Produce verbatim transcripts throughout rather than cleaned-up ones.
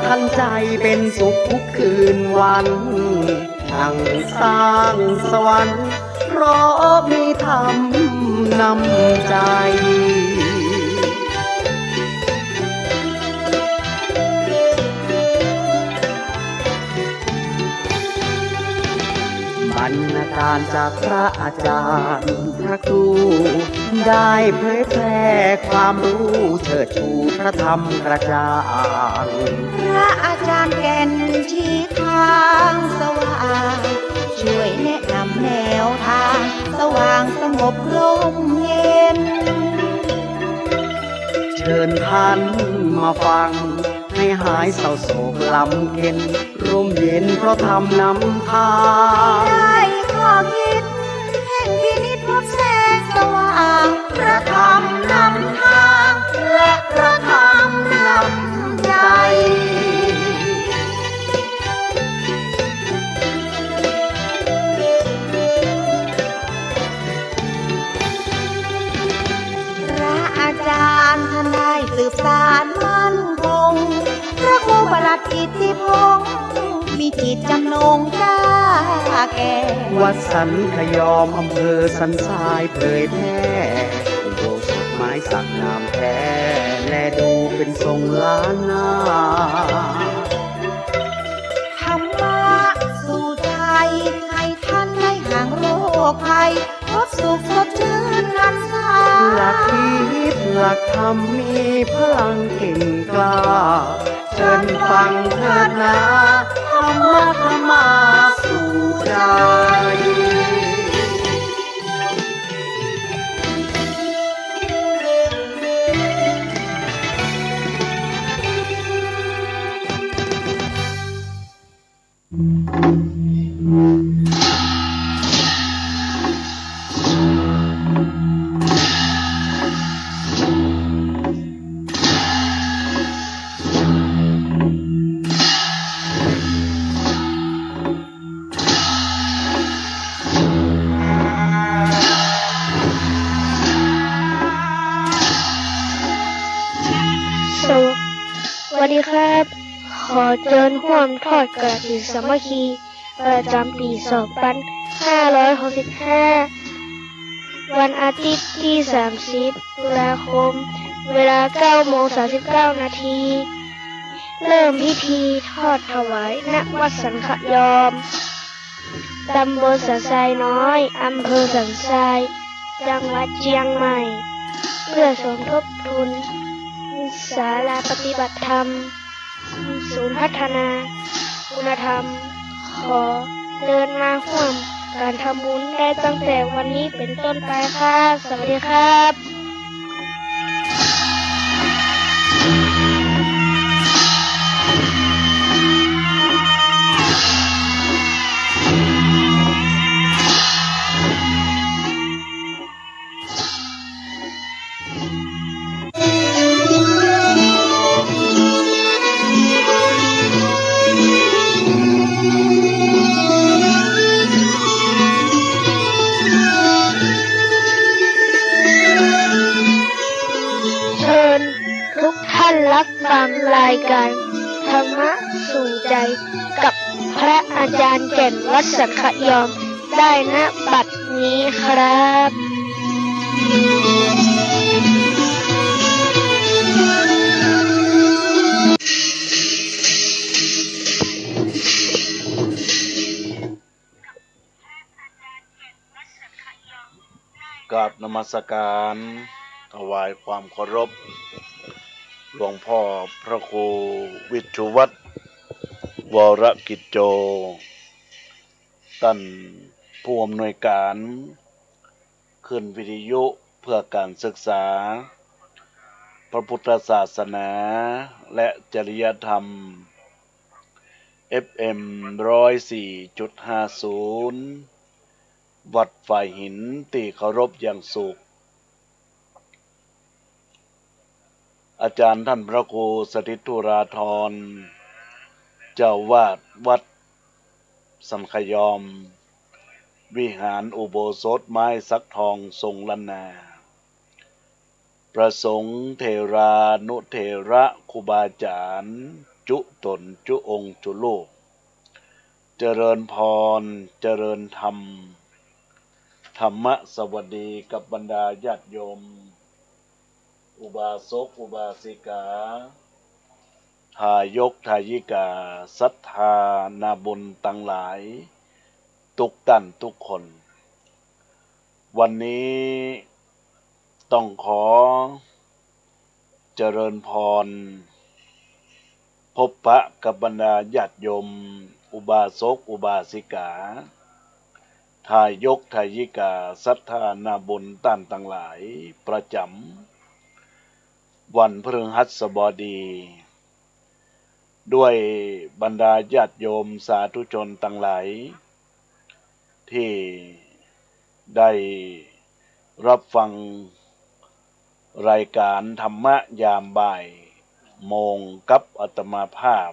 ทันใจเป๋นสุขทุกคืนวัน ดั่งสร้างสวรรค์ เพราะมีธรรมนำใจ บรรณาการจากพระอาจารย์พระครู ได้เผยแพร่ความรู้เชิดชูพระธรรมกระจ่าง พระอาจารย์แก่นชี้ทางสว่าง ช่วยแนะนำแนวทาง สว่างสงบร่มเย็น เชิญท่านมาฟัง ให้หายเศร้าโศกลำเค็ญ ร่มเย็นเพราะธรรมนำทาง ได้ข้อคิดแห่งพินิจพบแสงสว่าง พระธรรมนำทาง และพระธรรมนำใจ พระอาจารย์ท่านได้สืบสานมั่นคง พระครูประหลัดกิตติพงษ์ มีจิตจำนงกล้าแก่ วัดสันขยอมอำเภอสันทรายเผยแพร่ อุโบสถไม้สักงามแท้ แลดูเป็นทรงล้านนา ธรรมะสู่ใจ ให้ท่านได้ห่างโรคภัย พบสุขสดชื่นหันษา หลักคิดหลักธรรมมีพลังเก่งกล้า เชิญฟังเถิดนา ธรรมะธรรมาสู่ใจ สวัสดีครับ ขอเจิญฮ่วมทอดกฐินสามัคคี ประจ๋ำปี๋สองปันห้าร้อยหกสิบห้า วันอาทิตย์ตี้สามสิบตุลาคม เวลาเก้าโมงสามสิบเก้านาที เริ่มพิธีทอดถวาย ณ วัดสันขยอม ตำบลสันทรายน้อย อำเภอสันทราย จังหวัดเจียงใหม่ เพื่อสมทบทุนศาลาปฏิบัติธรรม ศูนย์พัฒนาคุณธรรม ขอเจิญมาฮ่วมก๋านทำบุญได้ตั้งแต่วันนี้เป๋นต้นไปครับ สวัสดีครับ เชิญทุกท่านรับฟังรายการธรรมะสู่ใจ กับพระอาจารย์แก่นวัดสันขยอม ได้ ณ บัดนี้ครับ กราบนมัสการ ถวายความเคารพ หลวงพ่อพระครูวิชชุวัฒน์ วรกิจโจ ต้านผู้อำนวยการคลื่นวิทยุเพื่อการศึกษาพระพุทธศาสนาและจริยธรรม เอฟเอ็ม ร้อยสี่จุดห้าศูนย์ วัดฝายหินตี้เคารพอย่างสูง อาจารย์ท่านพระครูสถิตธุราธร เจ้าอาวาสวัดสันขยอม วิหารอุโบสถไม้สักทองทรงล้านนา พระสงฆ์เถรานุเถระครูบาอาจารย์ จุ๊ต๋นจุ๊องค์จุ๊ลูก เจริญพร เจริญธรรม ธรรมสวัสดีกับบรรดาญาติโยม อุบาสกอุบาสิกา ทายกทายิกา ศรัทธานาบุญตังหลาย ตุ๊กต้านตุ๊กคน วันนี้ต้องขอเจริญพร พบปะกับบรรดาญาติโยม อุบาสกอุบาสิกา ทายกทายิกา ศรัทธานาบุญต้านตังหลาย ประจ๋ำวันพฤหัสบดี ด้วยบรรดาญาติโยมสาธุชนตังหลาย ตี้ได้ฮับฟังรายก๋านธรรมะยามบ่ายโมงกับอาตมาภาพ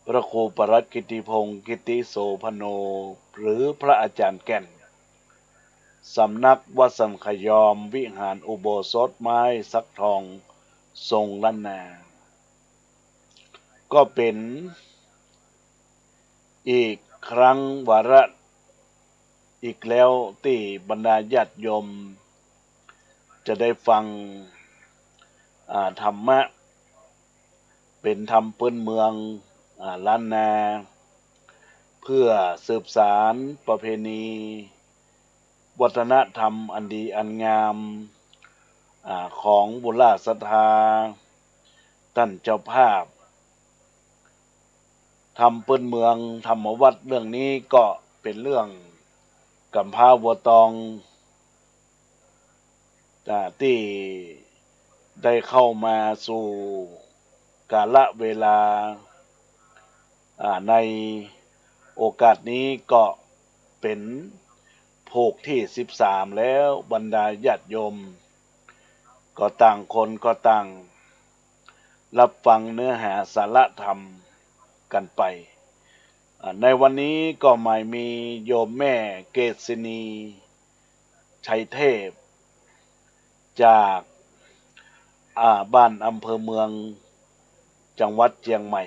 พระครูปลัดกิตติพงษ์ กิตติโสภโณ หรือพระอาจ๋ารย์แก่น สำนักวัดสันขยอม วิหารอุโบสถไม้สักทอง ทรงล้านนา ก็เป๋นอีกครั้งวาระอีกแล้วตี้บรรดาญาติโยมจะได้ฟัง อ่า ธรรมะ เป๋นธรรมปื๊นเมือง อ่า ล้านนา เพื่อสืบสานประเพณี วัฒนธรรมอันดีอันงาม อ่า ของบุญญาศรัทธา ต้านเจ้าภาพ ธรรมปื๊นเมือง ธรรมวัตรเรื่องนี้ก็เป๋นเรื่องก๋ำพร้าวัวตอง อ่า ตี้ได้เข้ามาสู่กาลเวลา อ่า ในโอกาสนี้ก็เป๋นผูกตี้สิบสามแล้ว บรรดาญาติโยม ก็ต่างคนก็ต่างฮับฟังเนื้อหาสาระธรรมกั๋นไป อ่า ในวันนี้ก็หมายมีโยมแม่เกษณี ชัยเทพ จาก อ่า บ้านอำเภอเมือง จังหวัดเจียงใหม่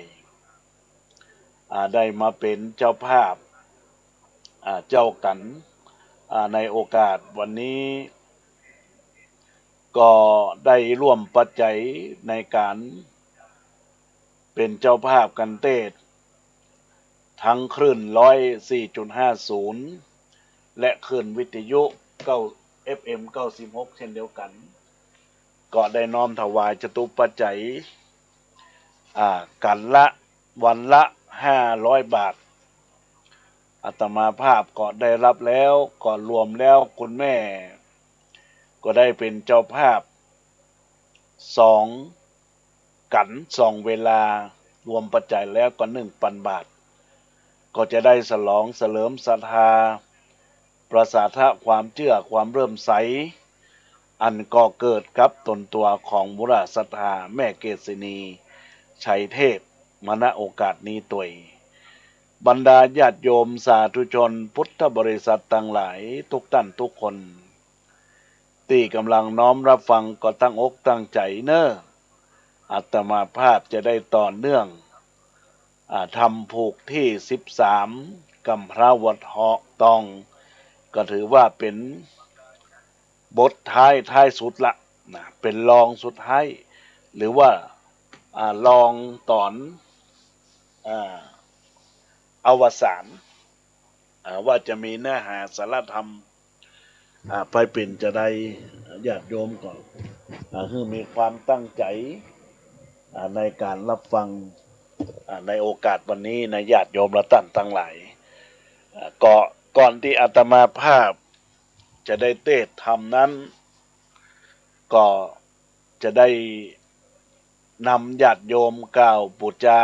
อ่า ได้มาเป๋นเจ้าภาพ อ่า เจ้ากั๋น อ่า ในโอกาสวันนี้ ก็ได้ร่วมปัจจัยในก๋านเป๋นเจ้าภาพกั๋นเตศน์ ทั้งคลื่น ร้อยสี่จุดห้าศูนย์ และคลื่นวิทยุ เก้า เอฟเอ็ม เก้าสิบหก เช่นเดียวกั๋น ก็ได้น้อมถวายจตุปัจจัย อ่า กั๋นละ วันละ ห้าร้อยบาท อาตมาภาพก็ได้ฮับแล้ว ก็รวมแล้วคุณแม่ ก็ได้เป๋นเจ้าภาพ สอง กั๋นสองเวลา รวมปัจจัยแล้วก็ หนึ่งปันบาท ก็จะได้สลองเสริมศรัทธา ประสาทะความเจื้อความเลื่อมใส อันก่อเกิดกับต๋นตั๋วของบุญญาศรัทธาแม่เกษณี ชัยเทพ มา ณ โอกาสนี้ตวย บรรดาญาติโยมสาธุชนพุทธบริษัทตังหลายตุ๊กต้านตุ๊กคน ตี้ก่ำลังน้อมฮับฟังก็ตั้งอกตั้งใจ๋เน่อ อาตมาภาพจะได้ต่อเนื่อง อ่า ธรรมผูกตี้สิบสาม ก๋ำพร้าวัวตอง ก็ถือว่าเป๋นบทท้าย ท้ายสุดละนะ เป๋นรองสุดท้าย หรือว่า อ่า รองต๋อน อ่า อวสาน อ่า ว่าจะมีเนื้อหาสาระธรรม อ่า ไปเป๋นจาใด ญาติโยมก็ อ่า หื้อมีความตั้งใจ๋ อ่า ในก๋านฮับฟัง อ่า ในโอกาสวันนี้นะ ญาติโยมและต้านตังหลาย อ่า ก็ก่อนตี้อาตมาภาพจะได้เตศน์ธรรมนั้น ก็จะได้ นำญาติโยมกล่าวปู๋จา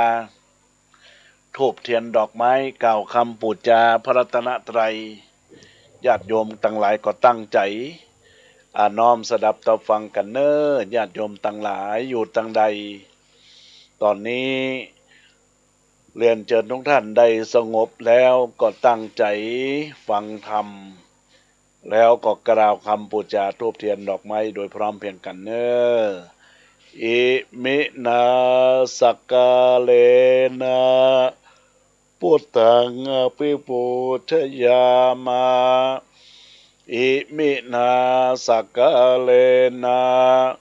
ธูปเตียนดอกไม้ กล่าวกำปู๋จาพระรัตนตรัย ญาติโยมตังหลายก็ตั้งใจ๋ อ่า น้อมสดับตับฟังกั๋นเน่อ ญาติโยมตังหลายอยู่ตางใด ต๋อนนี้ เรียนเจิญทุกต้านได้สงบแล้วก็ตั้งใจ๋ฟังธรรม แล้วก็กล่าวกำปู๋จาธูปเตียนดอกไม้โดยพร้อมเพรียงกั๋นเน่อ Iminā sakkārena buddhaṃ abhipūjayāma. Iminā sakkārena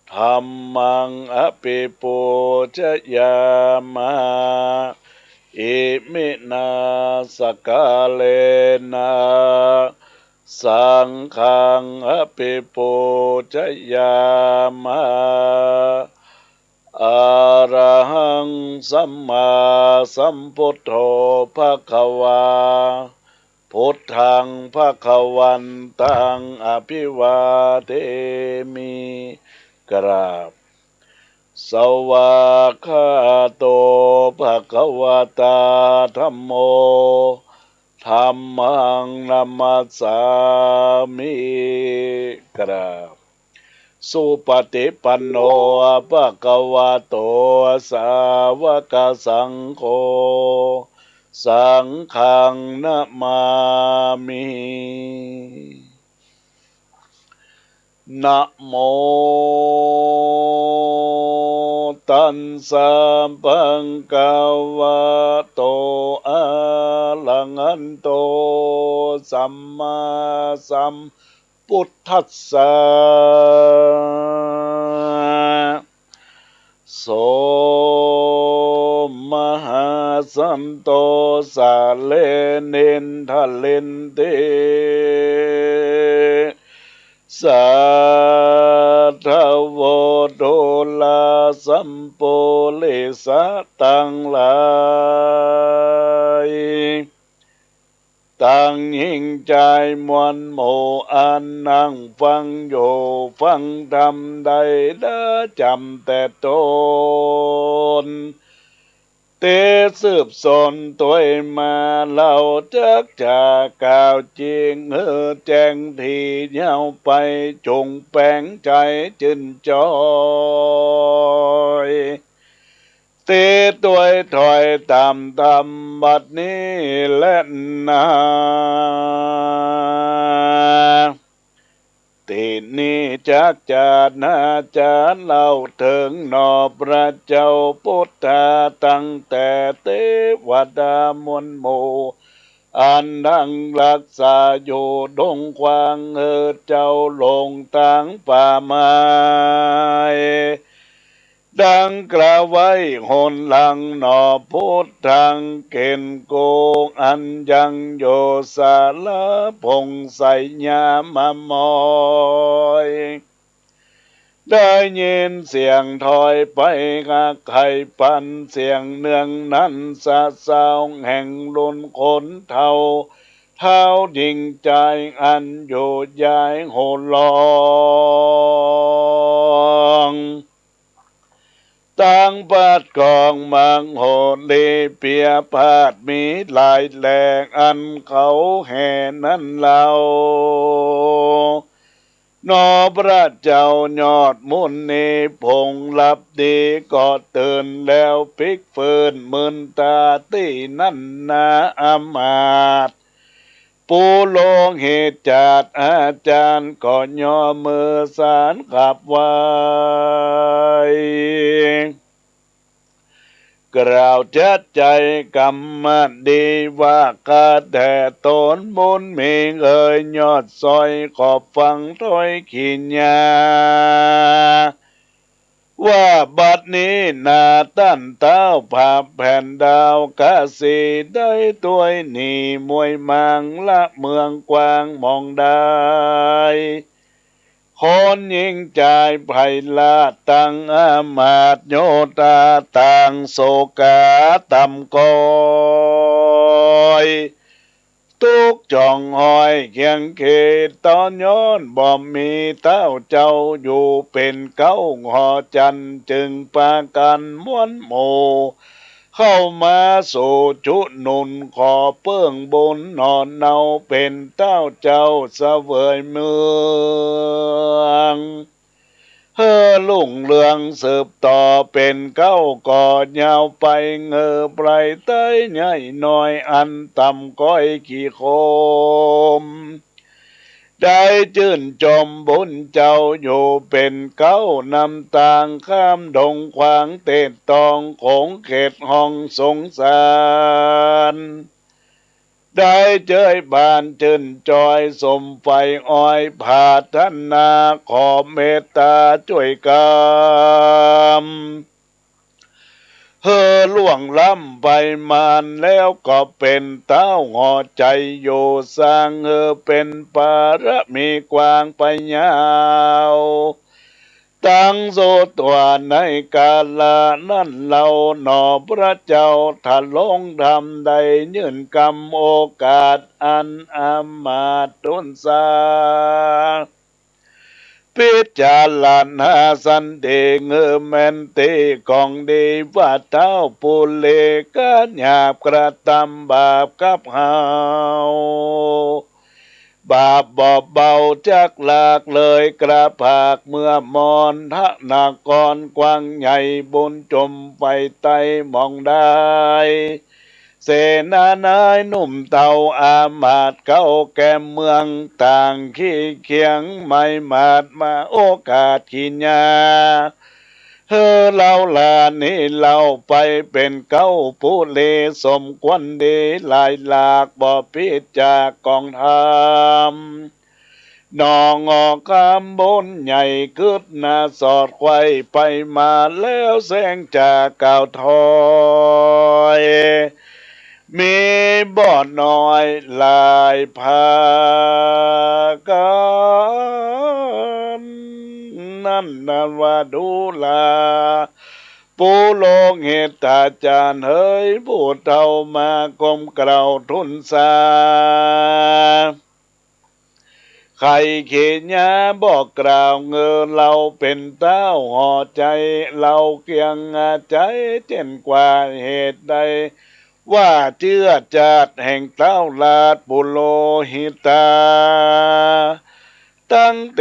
dhammaṃ abhipūjayāma. Iminā sakkārena saṅghaṃ abhipūjayāma. Arahaṃ sammāsambuddho bhagavā. Buddhaṃ bhagavantaṃ abhivādemi. กราบ Svākkhāto bhagavatā dhammo. Dhammaṃ namassāmi. กราบ Supaṭipanno bhagavato sāvakasaṅgho. Saṅghaṃ namāmi. Namo tassa bhagavato arahato sammāsambuddhassa. So mahāsanto sārīrindarinti sādhavo tulā sappurisatanglā. ตังหญิงจายมวลหมู่อันนั่งฟังอยู่ฟังธรรมได้รับจำแต่ต้น ตี้สืบสนตวยมา เฮาจักจะกล่าวเจียงหื้อแจ้งตี้ยาวไป จงแป๋งใจ๋จื้นจอย ตี้ตวยถ้อยต๋ามธรรมบัดนี้แลนา ตี้นี้จักจะนาจาเล่าเถิงหนอพระเจ้าปุทธา ตังแต่เตวดามวลหมู่ อันนั่งฮักษาอยู่ดงควาง หื้อเจ้าลงตางป่าไม้ ดังกล่าวไว้หนหลังหนอ พุทธัง เก๋ณฑ์กูอันยังอยู่สาราผ่องใสยามมอย ได้ยินเสียงถ้อยไปฮักใค่ปัน เสียงเนืองนั้นสะเซาแห่งลุนคนเฒ่า เฒ่าหญิงจายอันอยู่ยายโห่ร้อง ตางปาดกองมังโหรี เปียพาทย์มีหลายแหล่งอันเขาแห่นั้นเล่า หนอพระเจ้ายอดมุนี ผงหลับดีก็ตื่นแล้ว ปิ๊กฟื้นมืนต๋าตี้นั้นนาอามาตย์ ปุโรหิตจาติอาจ๋ารย์ก็ย่อมือสานกราบไหว้ กล่าวจัดใจ๋กำมาดีว่า ข้าแต่ต๋นบุญมีเอยยอดซอย ขอฟังถ้อยขีญา ว่าบัดนี้นาต้านเต๊าผาแผ่นดาวกาสี ได้ตวยหนีมวยมางละเมืองกว้างหมองได้ คนหญิงจายไพร่ลาดตังอามาตย์โยธาต่างโศกาต่ำก้อย ตุ๊กข์จ่องห้อยเคียงเขต ต้อนย้อนบ่มีเต๊าเจ้าอยู่เป๋นเก๊า หอจันทร์จึงปากั๋นมวลหมู่ เข้ามาสู่จุหนุน ขอเปิ้งบุญหนอเนา เป๋นเต๊าเจ้าเสวยเมือง หื้อรุ่งเรืองสืบต่อเป๋นเก๊าก่อยาวไป เงอไพรใต้ใหญ่น้อยอันต่ำก้อยขี้โคม ได้จื้นจมบุญเจ้าอยู่เป๋นเก๊า นำตางข้ามดงขวางเต็ดตอง โขงเขตห้องสงสาร ได้เจยบานจื้นจอย สมใฝ่อ้อยผาถนา ขอเมตต๋าจ้วยกำ หื้อล่วงล้ำไปมาน แล้วก็เป๋นเต๊าห่อใจ๋อยู่ สร้างหื้อเป๋นปารมีกว้างไปยาว ตังสุดตั๋วในกาละนั้นเล่าหนอ พระเจ้าทรงธรรมได้ยื่นกำ โอกาสอันอามาตย์ทูลสา พิจารณาสันติหื้อแม่นตี้ ของดีว่าเต๊าปุเรขะหยาบกระตำบาปกับเฮา บาปบ่เบาจักหลากเลย กระผากเมื่อมอนทะนครกว้างใหญ่ บุญจุมไปใต้หม่องได้ เสนานายหนุ่มเฒ่าอามาตย์เก่าแก่เมือง ต่างขี้เคียงไม้หมาดมาโอกาสขี้หญ้า หื้อเล่าลานี้เล่าไปเป๋นเก๊าปุเร สมควรดีหลายหลาก บ่ผิดจากของธรรม หนองออกคำบุญใหญ่กึ๊ดหน้าสอดไขว่ไปมา แล้วแสงจากกล่าวถ้อย มีบ่น้อยหลายผากั๋น นั้นนะว่าดูรา ปุโรหิตาจารย์เหย ผู้เฒ่ามาก้มเกล้าทูลสา ใค่ขี้หญ้าบอกกล่าวเงอ เฮาเป๋นเต๊าห่อใจ๋ เฮาเคียงใจ๋เจ้นกว่า เหตุใดว่าเจื้อจาดแห่งเต๊าราชปุโรหิตา ตังเต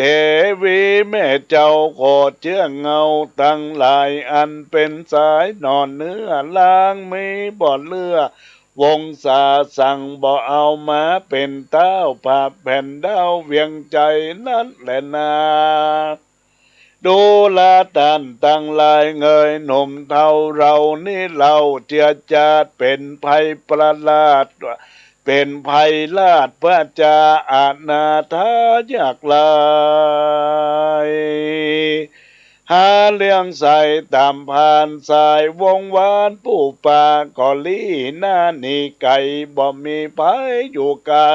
วีแม่เจ้าขอเจื้อเงา ตังหลายอันเป๋นสายหน่อเนื้อ ลางมีบ่เหลือ วงศาสั่งบ่เอามาเป๋นเต๊า ผาแผ่นดาวเวียงใจ๋นั้นแลนา ดูราต้านตังหลายเงย หนุ่มเฒ่าเฮานี้เล่า เจื้อจาดเป๋นไพร่ประราช เป๋นไพร่ราชประจา อนาถายากไร้ หาเลี้ยงใส่ต๋ามผ่านสายวงวาน ผู้ป่าก็ลี้หน้าหนีไก๋ บ่มีใผอยู่ใก้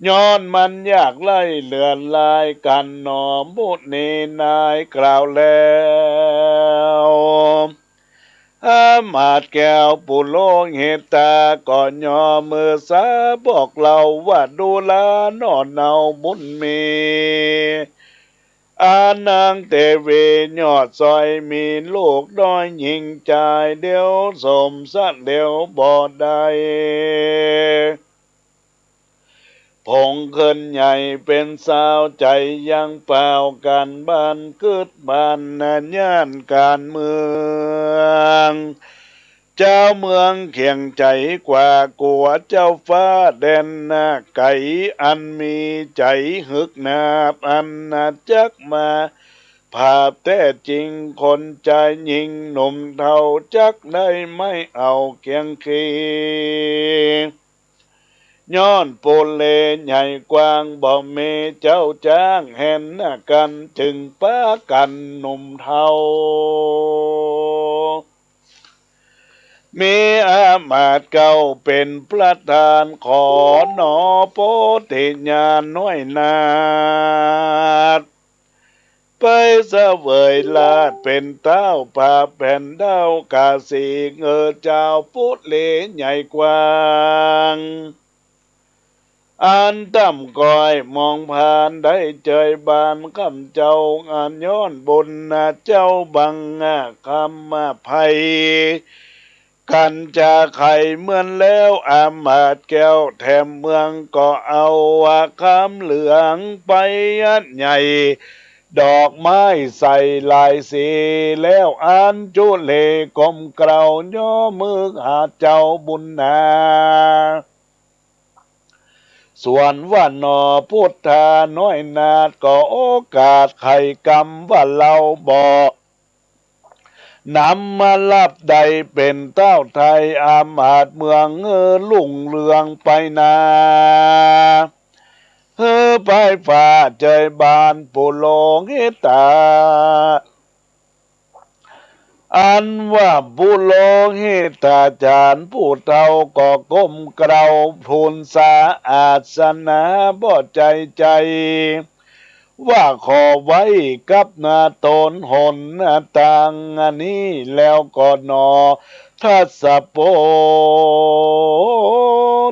ย้อนมันยากไร้เหลือหลาย กั๋นหนอมุนีนายกล่าวแล้ว อามาตย์แก้วปุโรหิตา ก็ย่อมือสาบอกเล่าว่า ดูราหน่อเนาบุญมี อานางเตวียอดซอย มีลูกน้อยญิงจาย เดียวสมสะเดียวบ่ได้ ผงเคิ่นใหญ่เป๋นสาวใจ๋ยังเปล่า ก๋านบ้านกึ๊ดบ้านนาย่านก๋านเมือง เจ้าเมืองเคียงใจ๋กว่า กั๋วเจ้าฟ้าแดนนาไก๋ อันมีใจ๋หึกหนาบ อันนาจักมาผาบแต๊จริง คนจายญิงหนุ่มเฒ่า จักได้ไม่เอาเคียงคี ย้อนปุเรใหญ่กว้าง บ่มีเจ้าจ๊างแห่นนากั๋น จึงปากั๋นหนุ่มเฒ่า มีอามาตย์เก่าเป๋นประธาน ขอหนอโพธิญาณน้อยนาถ ไปเสวยราชเป๋นเต๊าผาแผ่นดาวกาสี เงอเจ้าปุเรใหญ่กว้าง อันต่ำก้อยมองผ่านได้เจยบาน คำเจ้าอันย้อนบุญนาเจ้าบังอาคำอภัย กั๋นจาไขเหมือนแล้วอามาตย์แก้ว แถมเมืองก็เอาอาคำเหลืองไปอันใหญ่ ดอกไม้ใส่หลายสี แล้วอัญจุลีก้มเกล้าย่อมือหาเจ้าบุญนา ส่วนว่าหนอ พุทธาน้อยนาฏ ก็โอกาสไขกรรมว่าเฮาบ่ นำมาฮับได้เป๋นเต้าไทย อามาตย์เมืองหื้อรุ่งเรืองไปนา หื้อปายฟ้าเจิยบานปุโรหิตา อันว่าปุโรหิตาจารย์ผู้เฒ่าก็ก้มเกล้าทูลสาอาสนาบ่ใจ้ใจ๋ ว่าขอไว้กับนาต๋นหนตางอันนี้แล้วก็หนอ ทศพ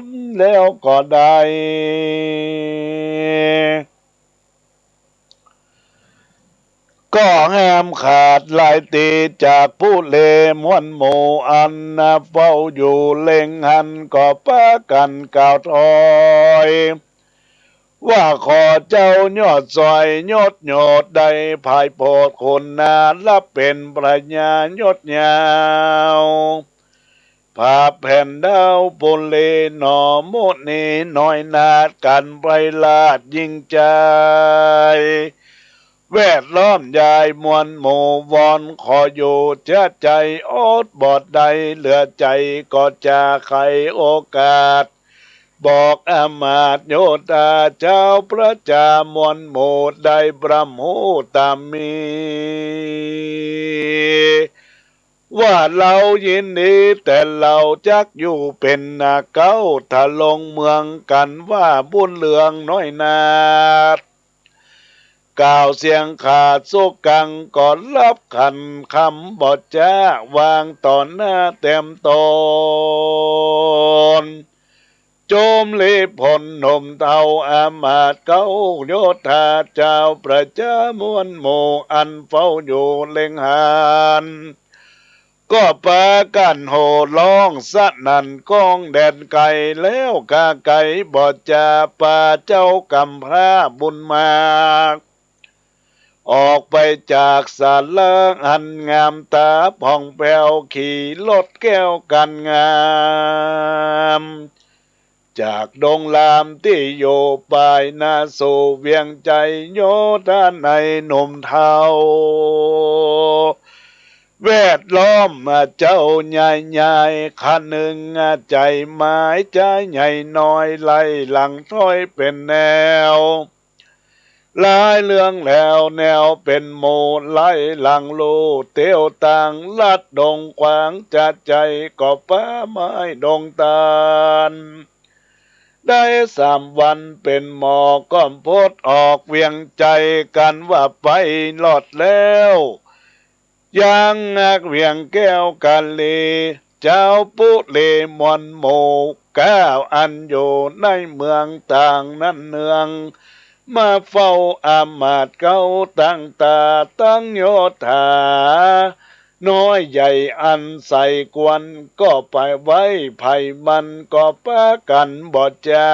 ล แล้วก็ได้ ก็ห้ามขาดหลายตี้จากผู้เลมวลหมู่อันเฝ้าอยู่เล็งหัน ก็ปากั๋นกล่าวถอย ว่าขอเจ้ายอดสวยยอดยอดได้ ภายโพธิคุณนา ละเป๋นพระญายอดยาว ผาแผ่นดาวปุรีหนอ มุนีน้อยนาฏ กั๋นไพราชยิ่งใจ๋ แวดล้อมยายมวลหมู่วอน ขออยู่เจื้อใจ๋อดบ่ได้ เหลือใจ๋ก็จะไขโอกาส บอกอามาตย์โยธาเจ้าประจามวลหมู่ได้พร่ำฮู้ต๋ามมี ว่าเฮายินดีแต่เฮาจักอยู่เป๋นนาเก๊า ทะลงเมืองกั๋นว่าบุญเรืองน้อยนาฏ กล่าวเสียงขาดสุกัง ก็ฮับขันคำบ่จ๊าวางต่อหน้าเตรียมต๋น โจมลีผลหนุ่มเฒ่าอามาตย์เก๊าโยธาเจ้าประจามวลหมู่อันเฝ้าอยู่เล็งหัน ก็ปากั๋นโห่ฮ้องสนั่นก้องแดนไก๋ แล้วกาไก๋บ่จาปาเจ้ากำพร้าบุญมาก ออกไปจากศาลาอันงามต๋าผ่องแผ้ว ขี่รถแก้วกั๋นงาม จากดงรามตี้อยู่ปายหน้าสู่เวียงใจ๋โยธาในหนุ่มเฒ่า แวดล้อมมาเจ้าใหญ่ๆ คะนึ่งใจ๋หมายจาใหญ่น้อย ไล่หลังถ้อยเป๋นแนว หลายเรื่องแล้วแนวเป๋นหมู่ ไล่หลังลู่เตียวตาง ลัดดงขวางจะใจ๋ก็ป๋าไม้ดงตาล ได้สามวันเป๋นหมอกก้อมพดออกเวียงใจ๋ กั๋นว่าไปรอดแล้ว ยังนักเวียงแก้วกาลี เจ้าปุรีมวลหมู่เก๊าอันอยู่ในเมืองต่างนั้นเนือง มาเฝ้าอามาตย์เก๊าตั้งต๋าตั้งโยธา น้อยใหญ่อันใส่ควร ก็ไปไหว้ไพมันก็ปากั๋นบ่จา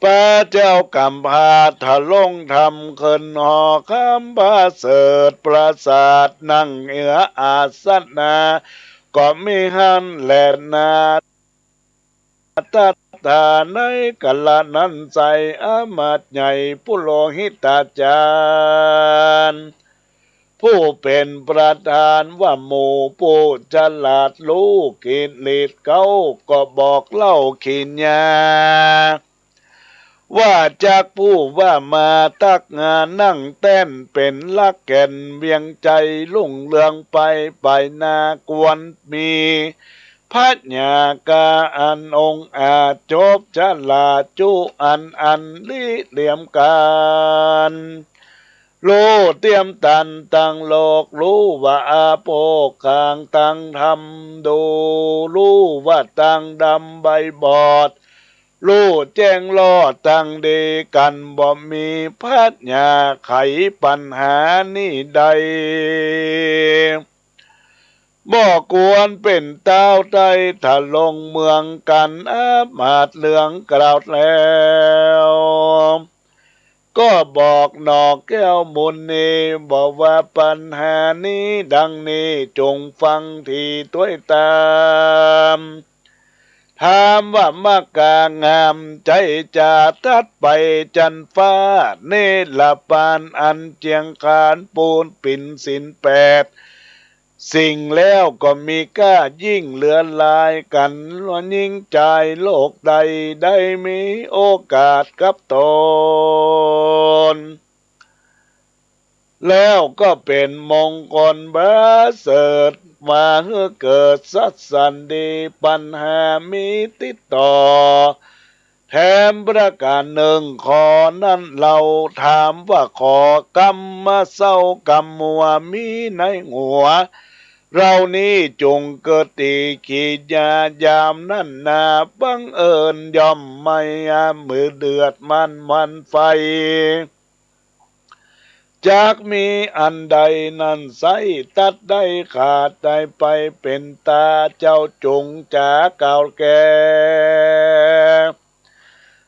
ปาเจ้ากำพร้าทะลงธรรมขึ้นหอคำประเสริฐปราสาท นั่งเหนืออาสนะ ก็มีหั้นแลนา ตถาในกาละนั้นไส้อามาตย์ใหญ่ปุโรหิตาจารย์ ผู้เป๋นประธานว่าหมู่ผู้ฉลาดฮู้กิเลสเก๊า ก็บอกเล่าขีญญา ว่าจักผู้ว่ามาตักงานนั่งแต้นเป๋นหลักแก่นเวียงใจ๋รุ่งเรืองไป ไปหน้าควรมี พระญากาอันองอาจจบฉลาดจุอันอันลิเหลี่ยมก๋าน ฮู้เตียมตันตังโลก ฮู้ว่าอาโภคางตังธรรม ดู ฮู้ว่าตังดำใบบอด ฮู้แจ้งรอดตังดี กั๋นบ่มีพระญาไขปัญหานี้ได้ บ่ควรเป๋นเต้าไต้ทะลงเมืองกั๋น อามาตย์เหลืองกล่าวแล้ว ก็บอกหน่อแก้วมุนี บอกว่าปัญหานี้ดังนี้ จงฟังตี้ถ้อยต๋าม ถามว่ามกางามใจ๋จ๋า ตรัสไปจั๊นฟ้า เนรปานอันเจียงขาน ปูนปิ่นศีลแปด สิ่งแล้วก็มีก้ายิ่งเหลือหลาย กั๋นละญิงจายโลกใด ได้มีโอกาสกับตน แล้วก็เป๋นมงคลประเสริฐ ว่าหื้อเกิดสัตย์สันดี ปัญหามีติดต่อ แถมประก๋านนึ่ง ข้อนั้นเฮาถามว่า ข้อกรรมเศร้ากรรมมัว มีในหัว เฮานี้จุ่งเกิดตี้ขี้หญ้ายามนั้นนา บังเอิญย่อมไม่อามือเดือดมันวันไฟ จักมีอันใดนั้นไส้ ตัดได้ขาดได้ไปเป๋นต๋า เจ้าจุ่งจ๋ากล่าวแก่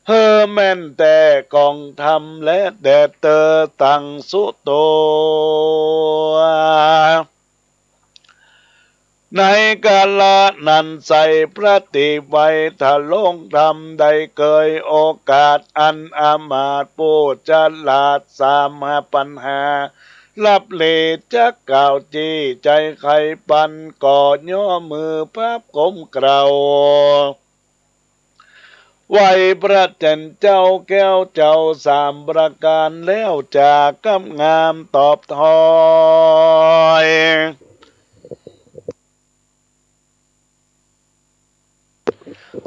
หื้อแม่นแต๊กองธรรม และแด่เตอตังสุตัว ในกาละนั้นไส้ พระติไวทะลงธรรม ได้เกยโอกาสอันอามาตย์ผู้ฉลาด สามปัญหาลับเล จักกล่าวจี้ใจ๋ใค่ปัน ก็ย่อมือปราบก้มเกล้า ไหว้พระเจ้าแก้วเจ้าสามประก๋าน แล้วจ๋ากำงามตอบถ้อย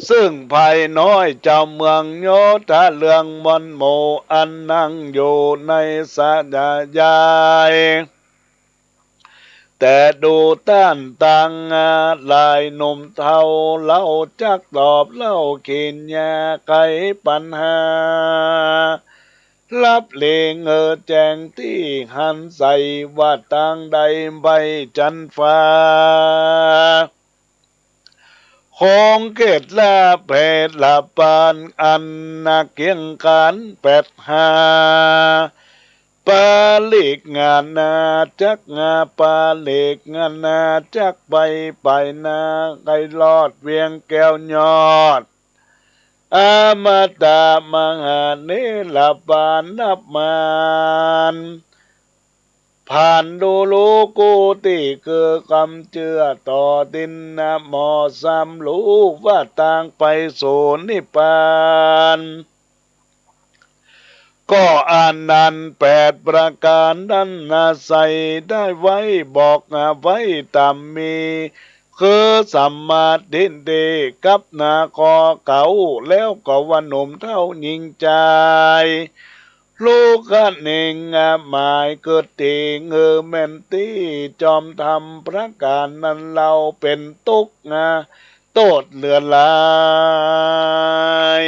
ซึ่งภายน้อยเจ้าเมืองโยธาเรืองมวลหมู่ อันนั่งอยู่ในสยายาย แต่ดูต้านต่างหลายหนุ่มเฒ่า เฮาจักตอบเล่าขีญญาไขปัญหา ลับเลเงอแจ้งตี้หันใส ว่าตางใดใบ้จั๊นฟ้า ของเขตละเพศละปาน อันนักเคียงขันแปดห้า ปาลิกงานาจักงา ปาลิกงานาจักไป ไปนาไกลลอดเวียงแก้วยอด อมตะมหาเนรปานนับมาน ผ่านดูรู้กู้ตี้คือความเจื้อต่อดินนะ หมอสามรู้ว่าตางไปสู่นิพพาน ก็อันนั้นแปดประก๋านนั้นนะไส้ได้ไว้บอกไว้ต๋ามมี คือสัมมาทิฏฐิกับนาข้อเก่า แล้วก็ว่าหนุ่มเฒ่าญิงจาย ลูกกะนิงหมายเกิดตี้เงอแม่นตี้จอมธรรมประก๋านนั้นเฮาเป๋นตุ๊กข์นะ โต้ษเหลือหลาย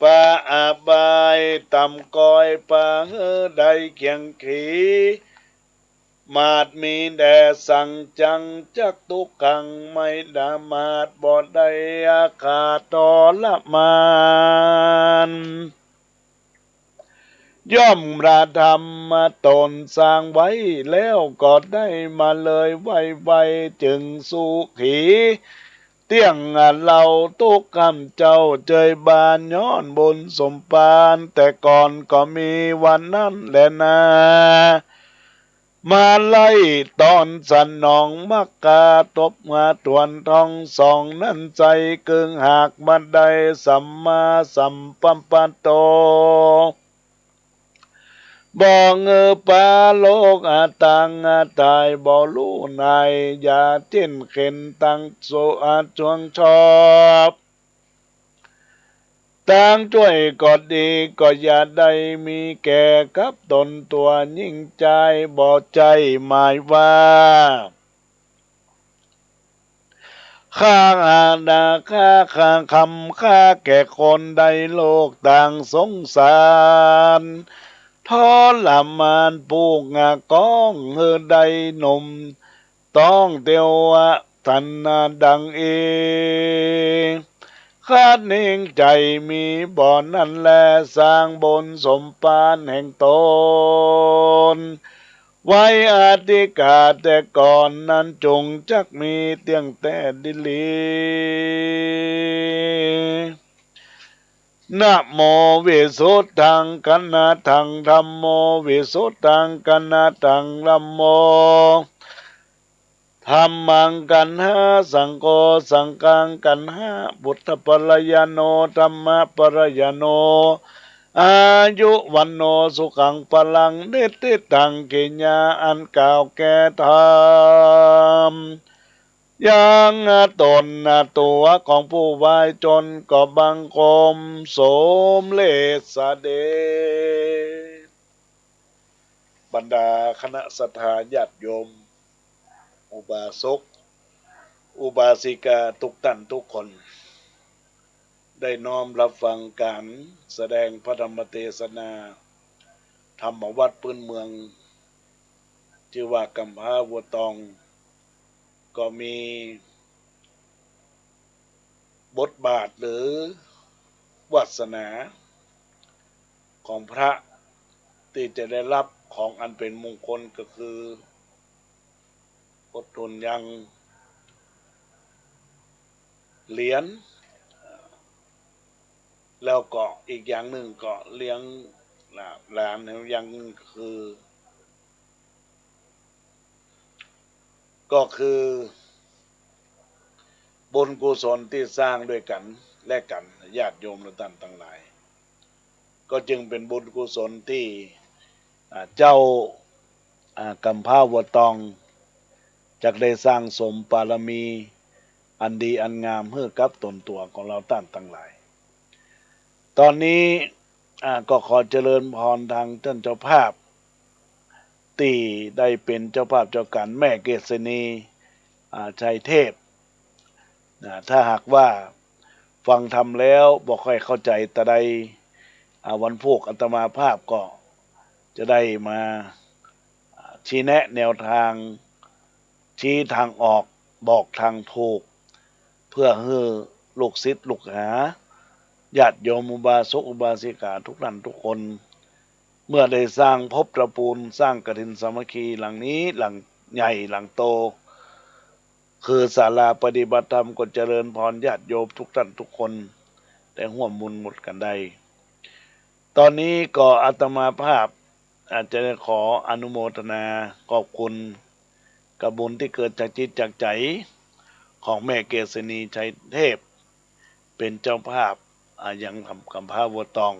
ปะอบายต่ำก้อย ปะหื้อได้เคียงขี มาดมีแด่สังจัง จักตุ๊กขังไม่ดามาด บ่ได้อาฆาตทรมาน ย่อมพระธรรมต๋นสร้างไว้ แล้วก็ได้มาเลยไวๆ จึงสุขี เตี้ยงเฮาตุ๊กข้ำเจ้าเจยบาน ย้อนบุญสมภารแต่ก่อนก็มีวันนั้นแลนา มาไล่ต้อนสนองมักกา ตบมาทวนทองสองนั้นไส้ กึ่งหากมาได้สัมมาสัมปันโต บ่เงอปาโลกอาตังอาตาย บ่ฮู้นายอย่าเจ้นเข็นตังสุอาจวงชอบ ตางจ้วยก็ดีก็อย่าได้มีแก่กับต๋นตั๋วญิงจาย บ่ใจ้หมายว่า ข้าหานาข้าข้าคำข้าแก่คนได้โลกต่างสงสาร ทรมานผู้งาก้องหื้อได้หนุ่ม ต้องเตียวะทันนาดังเอง คาดเน่งใจ๋มีบ่นั้นแล สร้างบุญสมภารแห่งต๋น ไว้อธิกาแต่ก่อนนั้นจงจักมีเตี้ยงแต๊ดีหลี Namo visuddhaṃ gaṇhathaṃ dhammo visuddhaṃ gaṇhathaṃ dhammo dhammaṃ gaṇhāmi saṅgho saṅghaṃ gaṇhāmi buddhaparāyano dhammaparāyano āyu vaṇṇo sukhaṃ balaṃ niṭṭhitaṃ giriyaṃ อันกล่าวแก่ธรรม ยังตนตัวของผู้วายชนก็บังคมสมเร็จเสด็จ บรรดาคณะศรัทธาญาติโยม อุบาสก อุบาสิกาทุกท่านทุกคน ได้น้อมรับฟังการแสดงพระธรรมเทศนา ธรรมวัตรพื้นเมือง ชื่อว่ากำพร้าวัวตอง ก็มีบทบาทหรือวาสนาของพระที่จะได้รับของอันเป็นมงคลก็คือ อดทนยังเหรียญ แล้วก็อีกอย่างหนึ่งก็เลี้ยงหลาน อย่างหนึ่งก็คือ ก็คือบุญกุศลที่สร้างด้วยกันและกัน ญาติโยมและท่านทั้งหลาย ก็จึงเป็นบุญกุศลที่ อ่า เจ้า อ่า กำพร้าวัวตอง จักได้สร้างสมบารมี อันดีอันงามหื้อกับตนตั๋วของเฮาต้านตังหลาย ตอนนี้ อ่า ก็ขอเจริญพรตางต้านเจ้าภาพ ตี้ได้เป๋นเจ้าภาพเจ้าก๋านแม่เกษณี อ่า ชัยเทพ นะ ถ้าหากว่าฟังธรรมแล้วบ่ค่อยเข้าใจ๋ตะใด อ่า วันพูกอาตมาภาพก็จะได้มา อ่า ชี้แนะแนวตาง ชี้ตางออก บอกตางถูก เปื้อหื้อลูกศิษย์ลูกหา ญาติโยมอุบาสกอุบาสิกาทุกท่านทุกคน เมื่อได้สร้างภพตระปูล สร้างกฐินสามัคคีหลังนี้ หลังใหญ่หลังโต คือศาลาปฏิบัติธรรม ก็เจริญพรญาติโยมทุกท่านทุกคน ได้ฮ่วมบุญหมดกั๋นได้ ตอนนี้ก็อาตมาภาพ อาจจะได้ขออนุโมทนาขอบคุณกับบุญตี้เกิดจากจิตจากใจ๋ของแม่เกษณีชัยเทพ เป๋นเจ้าภาพ อ่า ยังกำ กำพร้าวัวตอง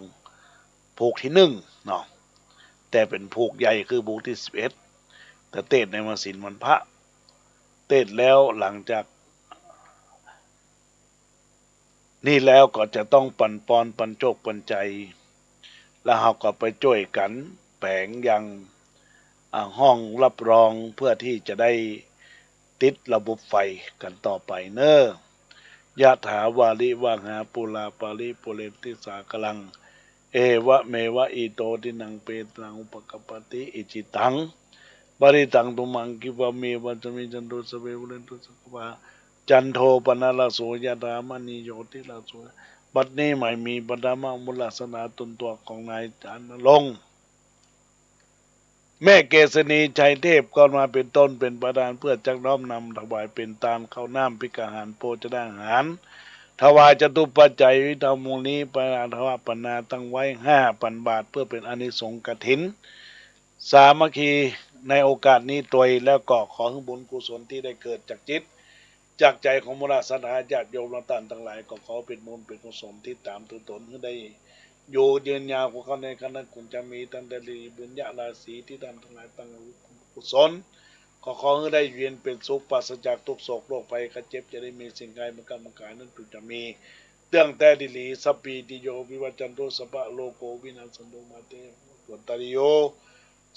ผูกตี้นึ่งเนาะ แต่เป๋นผูกใหญ่คือผูกตี้สิบเอ็ด แต่เตศน์ในวันศีลวันพระ เตศน์แล้วหลังจาก นี่แล้วก็จะต้องปั๋นปอนปั๋นโจคปั๋นใจ๋ แล้วเฮาก็ไปจ้วยกั๋นแป๋งยัง อ่า ห้องรับรองเพื่อตี้จะได้ติดระบบไฟกั๋นต่อไปเน่อ Yathā vārivahā pūrā paripūrenti sāgaraṃ, evameva ito dinnaṃ petānaṃ upakappati. Icchitaṃ patthitaṃ tumhaṃ khippameva samijjhatu, sabbe pūrentu saṅkappā, cando paṇṇaraso yathā, maṇi jotiraso. บัดนี้ใหม่มีปัทมมุราสนะตนตั๋วของนายจารุณรงค์ แม่เกษณีชัยเทพก็มาเป๋นต้นเป๋นประธาน เพื่อจักน้อมนำถวายเป๋นตานข้าวน้ำภักอาหารโภชนาหาร ถวายจตุปัจจัย วิตามูลนี้ ปาฐะปนาตั้งไว้ห้าปันบาท เพื่อเป๋นอานิสงส์กฐิน สามัคคีในโอกาสนี้ตวย แล้วก็ขอหื้อบุญกุศลตี้ได้เกิดจากจิตจากใจ๋ของบรรดาศรัทธาญาติโยมและต้านตังหลาย ก็ขอเป๋นบุญเป๋นกุศลติดต๋ามเถิดต๋น หื้อได้อยู่ยืนยาวกว่าเก่า ในคณะคุณจะมีตั้งแต่ลีบุญญาราศีตี้ต้านตังหลายตั้งกุศล ก็ขอหื้อได้อยู่เย็นเป๋นสุข ปราศจากทุกข์โศกโรคภัยไข้เจ็บ จะได้มีสิ่งใดมากำมากายนั้นจงจะมี เตื้องแต๊ดีหลี Sabbītiyo vivajjantu, sabbarogo vinassatu, mā te bhavatvantarāyo,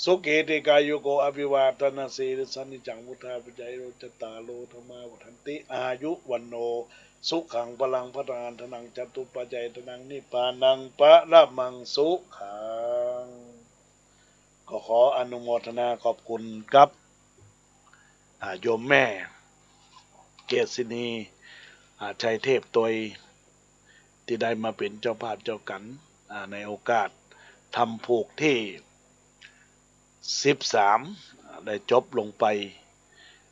sukhī dīghāyuko bhava. Adānaṃ sīlissa niccaṃ vuḍḍhāpacāyino, cattāro dhammā vaḍḍhanti, āyu vaṇṇo sukhaṃ balaṃ. Padaṃ dhanaṃ catuppacayyadhanaṃ, nibbānaṃ paramaṃ sukhaṃ. ก็ขออนุโมทนาขอบคุณกับ อ่า โยมแม่เกษณี อ่า ชัยเทพตวย ตี้ได้มาเป๋นเจ้าภาพเจ้ากั๋น อ่า ในโอกาสทำผูกตี้ สิบสาม ได้จบลงไป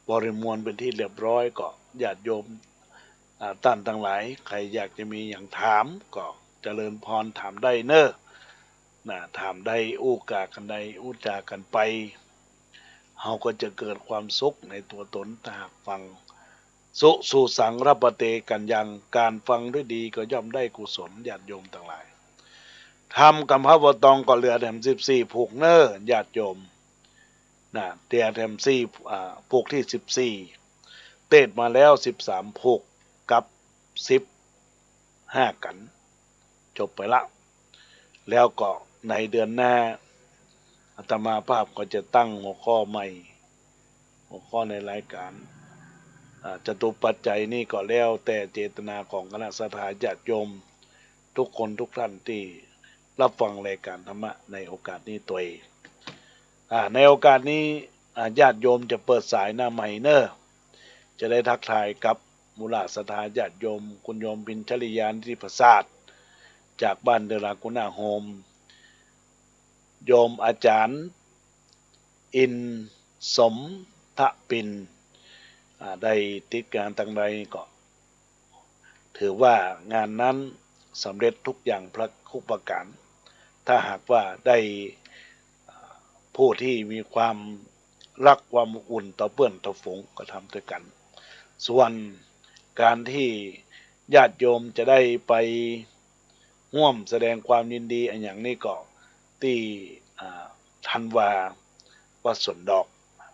บริมวลเป๋นตี้เรียบร้อย ก็ญาติโยม อ่า ต้านตังหลาย ใผอยากจะมีหยังถาม ก็เจริญพรถามได้เน่อ นะ ถามได้ อู้กากั๋นได้ อู้จ๋ากั๋นไป เฮาก็จะเกิดความสุขในตั๋วตน ถ้าหากฟัง สุ สุสัง ระปะเต กัญญัง ก๋านฟังด้วยดีก็ย่อมได้กุศล ญาติโยมตังหลาย ธรรมก๋ำพร้าวบ่าตองก็เหลือแถมสิบสี่ผูกเน่อ ญาติโยม นะ เหลือแถมสี่ อ่า ผูกตี้สิบสี่ เตศน์มาแล้วสิบสามผูกกับสิบห้ากั๋น จบไปละ แล้วก็ในเดือนหน้า อาตมาภาพก็จะตั้งหัวข้อใหม่ หัวข้อในรายการ อ่า จตุปัจจัยนี่ก็แล้วแต่เจตนาของคณะศรัทธาญาติโยม ทุกคนทุกท่านตี้รับฟังรายการธรรมะในโอกาสนี้ตวย อ่า ในโอกาสนี้ อ่า ญาติโยมจะเปิดสายหน้าไมค์เน่อ จะได้ทักทายกับมูลศรัทธาญาติโยม คุณโยมพิญชริยา นิติประสาท จากบ้านเดอะลากูน่าโฮม โยมอาจ๋ารย์ อินทร์สมทะปิน อ่า ได้ติดงานตังใดก็ ถือว่างานนั้นสำเร็จทุกอย่างพระ ทุกประก๋าน ถ้าหากว่าได้ อ่า ผู้ที่มีความรักความอบอุ่นต่อเปื้อนต่อฝูงก็ทำตวยกั๋น ส่วนก๋านตี้ญาติโยมจะได้ไปฮ่วมแสดงความยินดีอะหยังนี่ก็ตี้ อ่า ธันวา วัดสวนดอก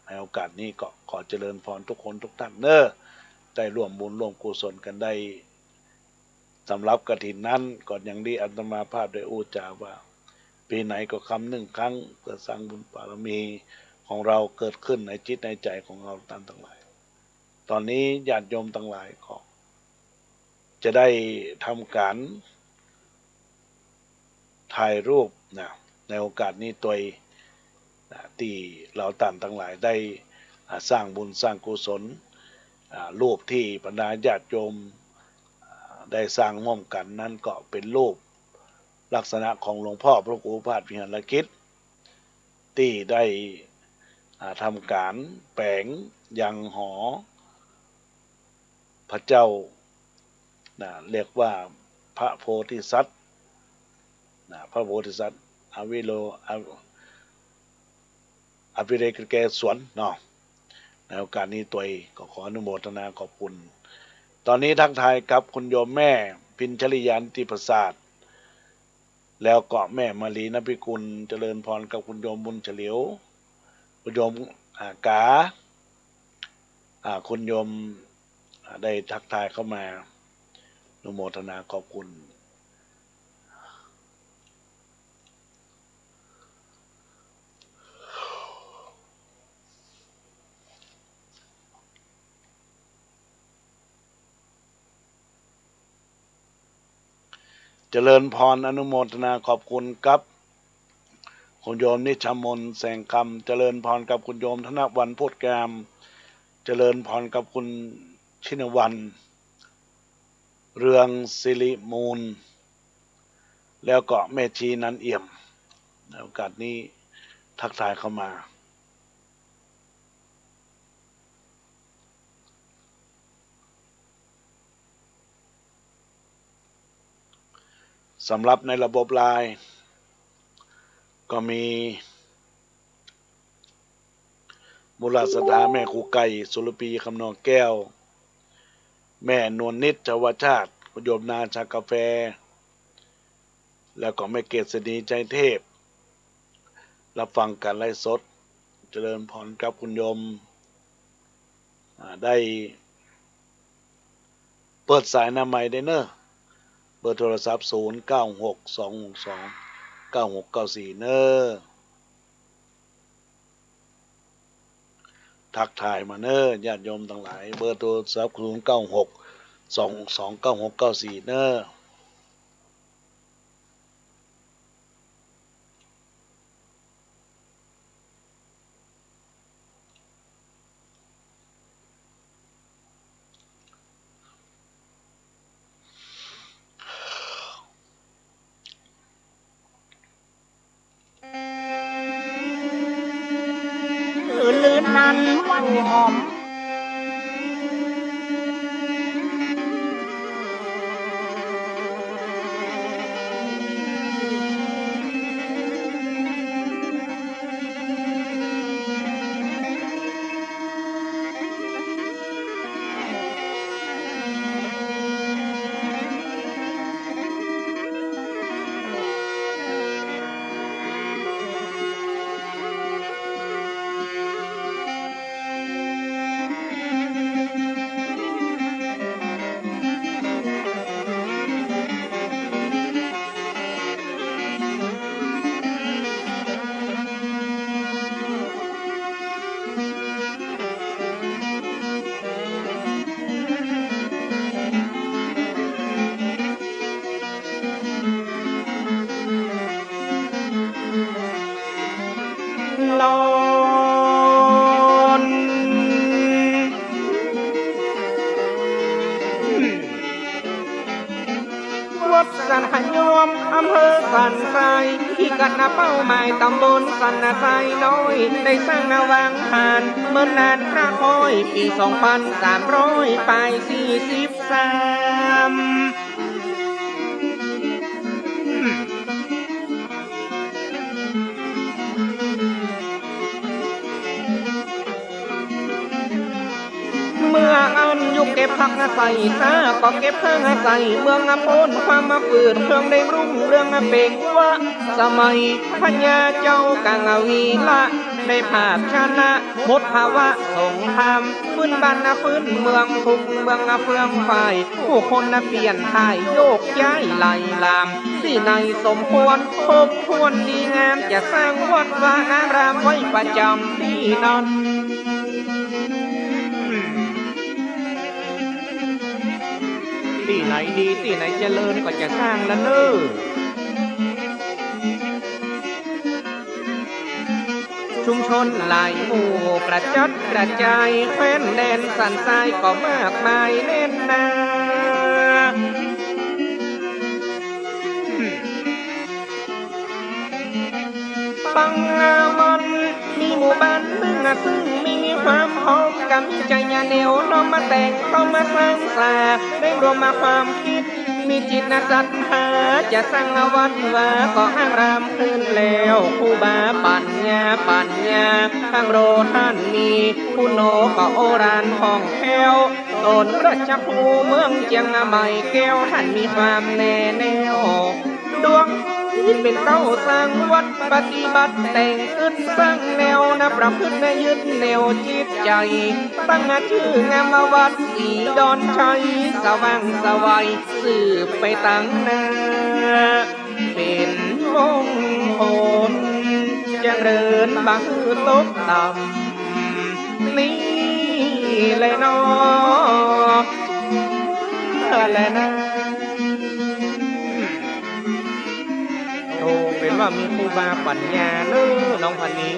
ในโอกาสนี้ก็ขอเจริญพรทุกคนทุกท่านเน่อ ได้ร่วมบุญร่วมกุศลกั๋นได้ สำหรับกฐินนั้นก็อย่างตี้อาตมาภาพได้อู้จ๋าว่า ปี๋ไหนก็คำนึ่งครั้ง เปื้อสร้างบุญบารมีของเฮาเกิดขึ้นในจิตในใจ๋ของเฮาต้านตังหลาย ต๋อนนี้ญาติโยมตังหลายก็ จะได้ทำก๋านถ่ายรูปนะ ในโอกาสนี้ตวยนะ ตี้เฮาต้านตังหลายได้ อ่า สร้างบุญสร้างกุศล อ่า รูปตี้บรรดาญาติโยม อ่า ได้สร้างฮ่วมกั๋นนั้นก็เป๋นรูปลักษณะของหลวงพ่อพระครูพาสวิหารกิจ ตี้ได้ อ่า ทำก๋านแป๋งยังหอ พระเจ้า นะ เรียกว่าพระโพธิสัตว์ นะ พระโพธิสัตว์ อวิโล อวิ อวิเลกเกศวรเนาะ ในโอกาสนี้ตวยก็ขออนุโมทนาขอบคุณ ต๋อนนี้ทักทายกับคุณโยมแม่พิญชริยา นิติประสาท แล้วก็แม่มาลี นพิกุล เจริญพรกับคุณโยมบุญเฉลียว คุณโยม อ่า กา อ่า คุณโยม อ่า ได้ทักทายเข้ามา อนุโมทนาขอบคุณ เจริญพรอนุโมทนาขอบคุณกับคุณโยมนิชมน แสงคำ เจริญพรกับคุณโยมธนวรรณ โพธิ์งาม เจริญพรกับคุณชินวรรณ เรืองสิริมูล แล้วก็แม่ชีนันเอี่ยม ในโอกาสนี้ทักทายเข้ามา สำหรับในระบบไลน์ก็มี มูลศรัทธาแม่ครูไก่ สุรปี คำนองแก้ว แม่นวลนิช ชวชาติ โยมนา ชากาแฟ แล้วก็แม่เกษณี ใจเทพ รับฟังการไลฟ์สด เจริญพรกับคุณโยม อ่า ได้ เปิดสายหน้าไมค์ได้เน่อ เบอร์โทรศัพท์ ศูนย์เก้าหก สองหกสอง เก้าหกเก้าสี่ เน่อ ทักทายมาเน่อ ญาติโยมตังหลาย เบอร์โทรศัพท์ ศูนย์เก้าหก สองหกสอง เก้าหกเก้าสี่ เน่อ อันหวานหอม ลอน วัดสันขะยอม อำเภอสันทราย พิกัดเป้าหมายตำบลสันทรายน้อย ได้สร้างวางผ่านเมื่อนานนักฮ้อย ปี๋สองปันสามร้อยปายสี่สิบสาม เมื่ออั้นยุคเก็บผักใส่ซา ก็เก็บผักใส่เมืองอำพล ความมาปืนเมืองได้รุ่งเรืองเป๋งวาสะใหม่ พญาเจ้ากังวีระ ได้ผาบชนะ หมดภาวะสงคราม ฟื้นบ้านฟื้นเมือง ทุกเมืองเฟืองฟาย ผู้คนเปลี่ยนถ่าย โยกย้ายไล่ลาม ตี้ไหนสมควร ครบถ้วนดีงาม จะสร้างวัดวาอารามไว้ประจ๋ำตี้นั้น ตี้ไหนดี ตี้ไหนเจริญ ก็จะสร้างละเน่อ ชุมชนหลายหมู่กระจัดกระจาย แคว้นแดนสันทรายก็มากมายแน่นหนา ปังงามัน มีหมู่บ้านนึ่งอะ ซึ่งมีความพร้อม กำใจ๋ยาแนวน้อมมาแต่ง ต้องมาสร้างสา ได้รวมมาความกึ๊ด มีจิตศรัทธา จะสร้างวัดวา ก็อารามขึ้นแล้ว ครูบาปัญญา ปัญญา ตังโรท่านมี คุณโอก็โอราณคล่องแคล่ว ตนราชครูเมืองเจียงใหม่แก้ว ท่านมีความแน่แน่ว ดวงจิตเป๋นเต้าสร้างวัด ปฏิบัติแต่งกึ๊ดสร้างแนว นับประพฤติยึดแนวจิตใจ๋ ตั้งจื้องามวัดศรีดอนชัย สว่างไสว สืบไปตังหน้า เป๋นมงคล เจริญบ่หื้อตกต่ำ นี่แหละเนาะ แหละนะ โอ้ เป๋นว่ามีครูบาปัญญาเน่อ น้องพันนี้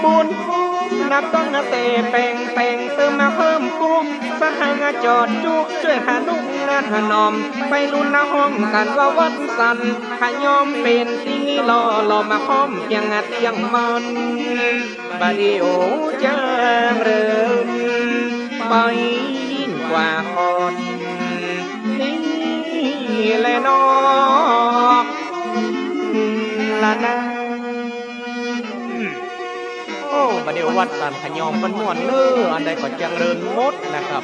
บุญนับตั้งแต่แป๋ง แป๋งเติมมาเพิ่มปุ๊บ สะหางจอดจุ จ้วยหนุมานถนอม ไปรุ่นห้องกั๋นว่าวัดสันขะยอม เป๋นตี้หล่อ หล่อมาค้อมเปียงเตี้ยงมัน บ่าเดี่ยวจางเริงไปยิ่งกว่าก่อน นี่แหละเนาะ ละนะ โอ้ บ่าเดี่ยววัดสันขะยอมเปิ้นม่วนเน่อ อันใดก็จางเริงหมดนะครับ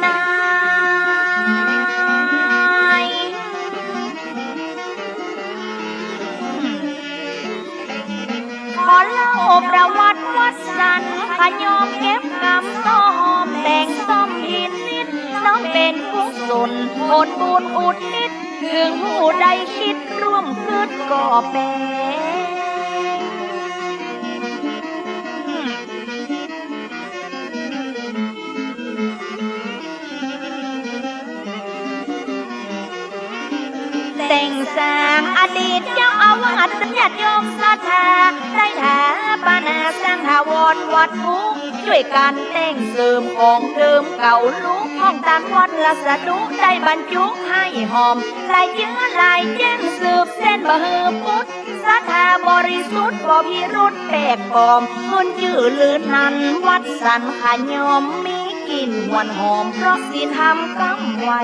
นาย ขอเล่าประวัติวัดสันขะยอม เก็บกำต้อหอมแต่งซ่อมพินิจ น้อมเป๋นกุศลผลบุญอุทิศ เถิงผู้ใดคิดร่วมกึ๊ดก็เป๋น แต่งสร้างอดีตเจ้าอาวาส ญาติโยมศรัทธา ได้ถาปนาส วัตถุ จ้วยกั๋นแต่งเสริมของเดิมเก่า ลูกของตานวัตถุวัสดุได้บรรจุให้หอม ลายเจื้อลายแจ้งสืบเส้นบ่หื้อปุด ศรัทธาบริสุทธิ์บ่พิรุธแปลกปลอม ขึ้นจื้อลือนันวัดสันขยอม มีกลิ่นหวนหอมเพราะศีลธรรมกำไว้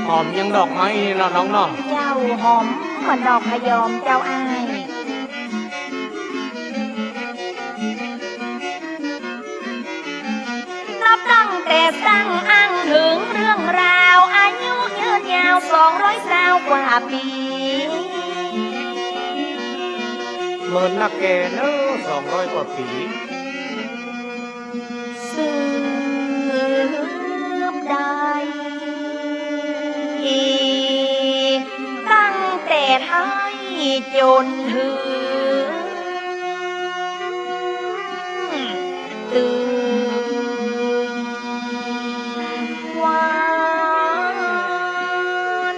หอมยังดอกไม้นี่เนาะน้องเนาะ เจ้า หอมเหมือนดอกขยอมเจ้าอ้าย นับตั้งแต่สร้างอ้างเถิงเรื่องราว อายุยืนยาวสองร้อยซาวกว่าปี๋ เมินนักแก่เนอะ สองร้อยกว่าปี๋ สืบได้ ตั้งแต่ไทยจ๋นเถิงตึงวัน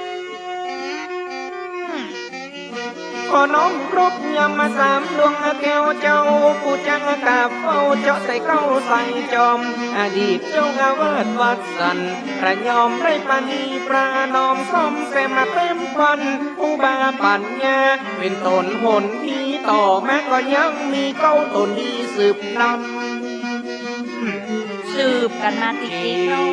ขอน้อมกรบยำมาสามดวงแก้วเจ้า ผู้จักกราบเฝ้าเจาะใส่เกล้าใส่จอม อดีตเจ้าอาวาสวัดสันขยอม ได้ปราณีประณอมซ่อมแซมมาเต็มปัน ครูบาปัญญาเป๋นต้นหนดี ต่อมาก็ยังมีเก้าต๋นดีสืบนำ สืบกั๋นมาติดๆ เนาะ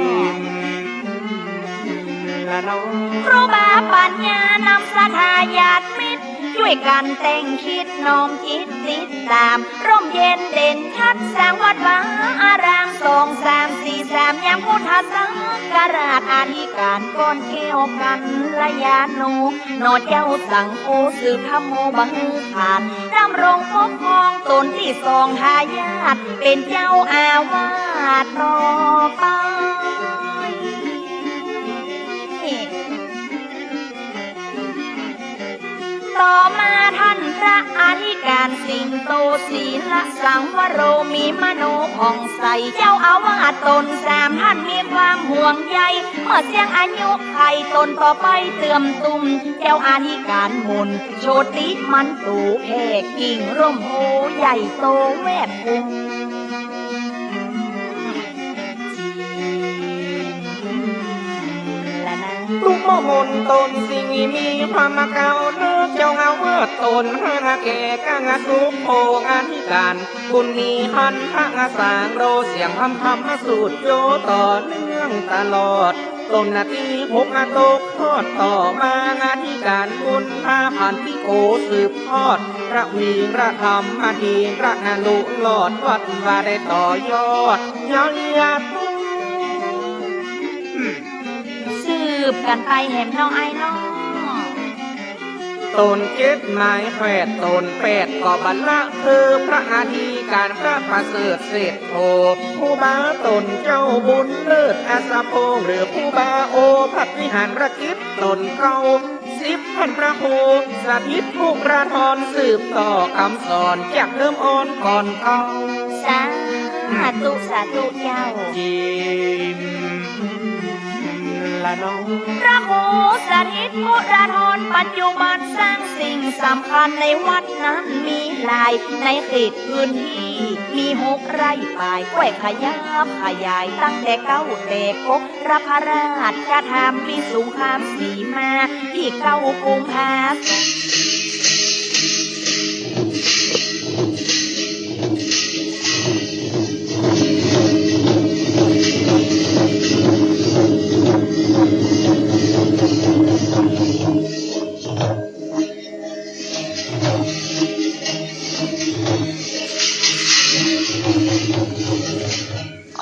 ครูบาปัญญานำศรัทธาญาติมิตร จ้วยกั๋นแต่งคิดน้อมจิตติดต๋าม ร่มเย็นเด่นชัดสร้างวัดวาอาราม สองสามสี่สาม ยามพุทธศักราช อธิการก้อนแก้วกัลยาโณ หน่อเจ้าสังโฆ สืบธรรมโมบ่หื้อขาด ดำรงปกครองต๋นตี้สองทายาท เป๋นเจ้าอาวาสต่อไป ต่อมาต้านพระอธิการสิงโต ศีลสังวโร มีมโนผ่องใส เจ้าอาวาสต๋นสามต้านมีความห่วงใย เมื่อเสี้ยงอายุขัยต๋นต่อไปเตื้อมตุ้ม เจ้าอธิการมนต์โชติมันโต แผ่กิ่งร่มโพธิ์ใหญ่โตแวดวง ละนะ ตุ๊กโมมนตนสิ่งมีพระมาเก้าเลิก เจ้าอาวาสต๋นห้าแก่กังสุขโพอธิการ บุญมีพันธะสางโร เสียงพร่ำธรรมสูตรโยต่อเนื่องตลอด ต๋นนาทีหกอตกทอด ต่อมาอธิการบุญพาพันธิโกสืบทอด พระวีรธรรมอดีรนลุรอดวัดว่าได้ต่อยอดย้อนยัด สืบกั๋นไปแหมเนาะอ้ายเนาะ ต๋นเจ็ดหมายแขวด ต๋นแปดก็บัลละคือพระอธิการพระประเสริฐเศรษฐโภ ครูบาต๋นเจ้าบุญเลิศอัสสะพงษ์ หรือครูบาโอภัทรวิหารกิจ ต๋นเก้าสิบ ต้านพระครูสถิตภูราธร สืบต่อกำสอนจากเดิมอ่อนก่อนเก่า สาธุ สาธุเจ้า จิม ละน้อง พระครูสถิตภูราธร ปัจจุบันสร้างสิ่งสำคัญในวัดนั้นมีหลาย ในเขตพื้นที่มีหกไร่ปลาย ค่อยขยับขยายตั้งแต่เก๊าแต่กก รับพระราชทานปีสงครามสีมา ตี้เก้ากุมภา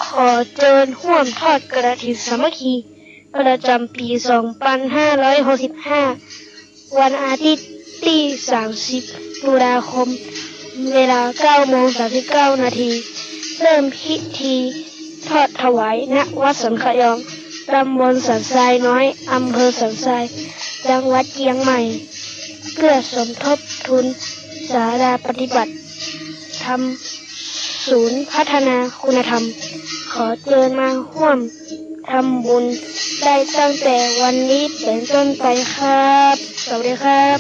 ขอเจิญฮ่วมทอดกฐินสามัคคี ประจ๋ำปี๋สองปันห้าร้อยหกสิบห้า วันอาทิตย์ตี้สามสิบตุลาคม เวลาเก้าโมงสามสิบเก้านาที เริ่มพิธีทอดถวาย ณ วัดสันขยอม ตำบลสันทรายน้อย อำเภอสันทราย จังหวัดเจียงใหม่ เพื่อสมทบทุนศาลาปฏิบัติธรรม ศูนย์พัฒนาคุณธรรม ขอเจิญมาฮ่วมทำบุญได้ตั้งแต่วันนี้เป๋นต้นไปครับ สวัสดีครับ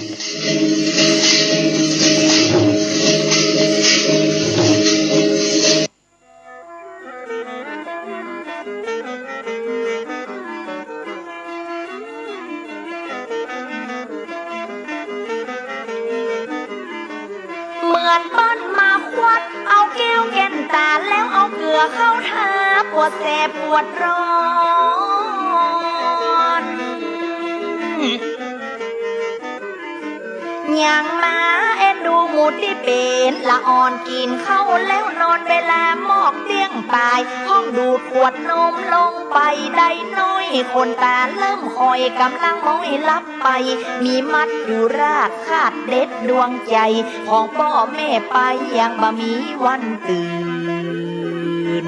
เปิ้นมาควัดเอาแก้วแก่นต๋า แล้วเอาเกลือเข้าทา ปวดแสบปวดร้อน ยังมาเอ็นดูหมู่ตี้เป๋นละอ่อน กิ๋นข้าวแล้วนอน เวลาหมอกเตี้ยงป่าย ห้องดูดขวดนมลงไปได้น้อย คนต๋าเริ่มค่อยก๋ำลังม้อยหลับไป มีมัจจุราชคาดเด็ดดวงใจ๋ ของป้อแม่ไปยังบ่มีวันตื่น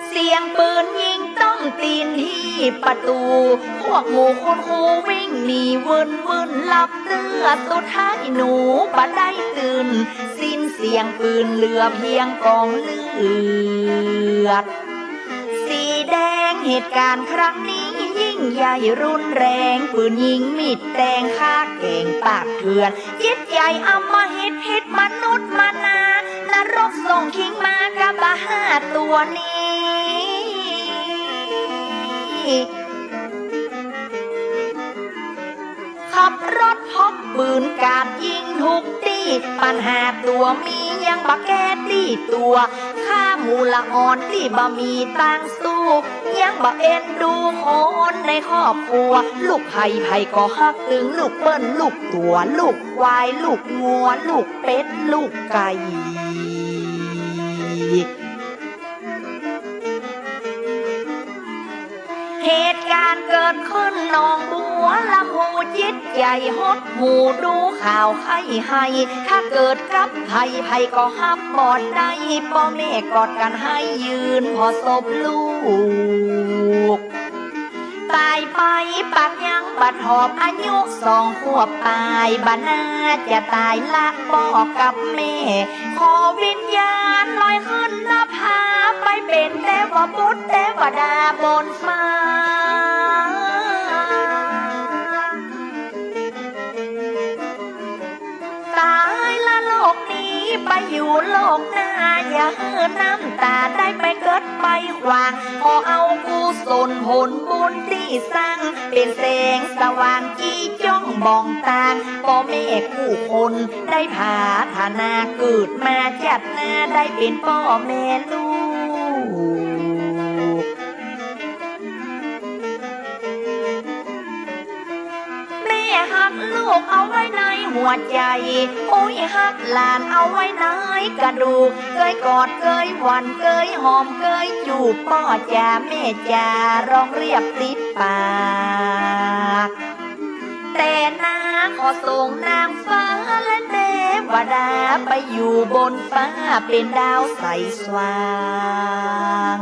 เสียงปืนยิงต้องตีนที่ประตู๋ พวกหมู่คุณครูวิ่งหนีวืนวืนหลับเตื้อ สุดท้ายหนูบ่ได้ตื่น สิ้นเสียงปืนเหลือเพียงกองเลือดสีแดง เหตุก๋ารณ์ครั้งนี้ยิ่งใหญ่รุนแรง ปืนยิงมีดแตงฆ่าแก๋งปราบเถื่อน จิตใจ๋อำมหิตผิดมนุษย์มานานรกส่งคิงมากับบ่าห้าตั๋วนี้ ขับรถพกปืนกราดยิงทุกตี้ ปัญหาตั๋วมียังบ่แก้ตี้ตั๋ว ฆ่าหมู่ละอ่อนตี้บ่มีตางสู้ ยังบ่เอ็นดูคนในครอบครัว ลูกใผใผก็ฮักตึง ลูกเปิ้น ลูกตั๋ว ลูกควาย ลูกงัว ลูกเป็ด ลูกไก่ เหตุก๋ารณ์เกิดขึ้นหนองบัวลำภู จิตใจ๋หดหู่ ดูข่าวไข้ไห้ ถ้าเกิดกับใผ ใผก็ฮับบ่ได้ ป้อแม่กอดกั๋นไห้ยืนผ่อศพลูก ต๋ายไปปากยังบ่ถอบ อายุสองขวบป๋าย บ่น่าจะต๋ายละป้อกับแม่ ขอวิญญาณลอยขึ้นนภา ไปเป๋นเตวปุตรเตวดาบนฟ้า ต๋ายละโลกนี้ไปอยู่โลกหน้า อย่าหื้อน้ำต๋าได้ไปเกิดไปขวาง ขอเอากุศลผลบุญตี้สร้าง เป๋นแสงสว่างจี้จ้องบ่องตาง ป้อแม่กู้คนได้ผาถนา เกิดมาจัดหน้าได้เป๋นป้อแม่ลูก แม่ฮักลูกเอาไว้ในหัวใจ๋ อุ๊ยฮักหลานเอาไว้ในกระดูก เกยกอดเกยหวันเกยหอมเกยจูบ ป้อจ๋าแม่จ๋าร้องเรียกติดปาก แต่นาขอส่งนางฟ้าและเตวดา ไปอยู่บนฟ้าเป๋นดาวใสสว่าง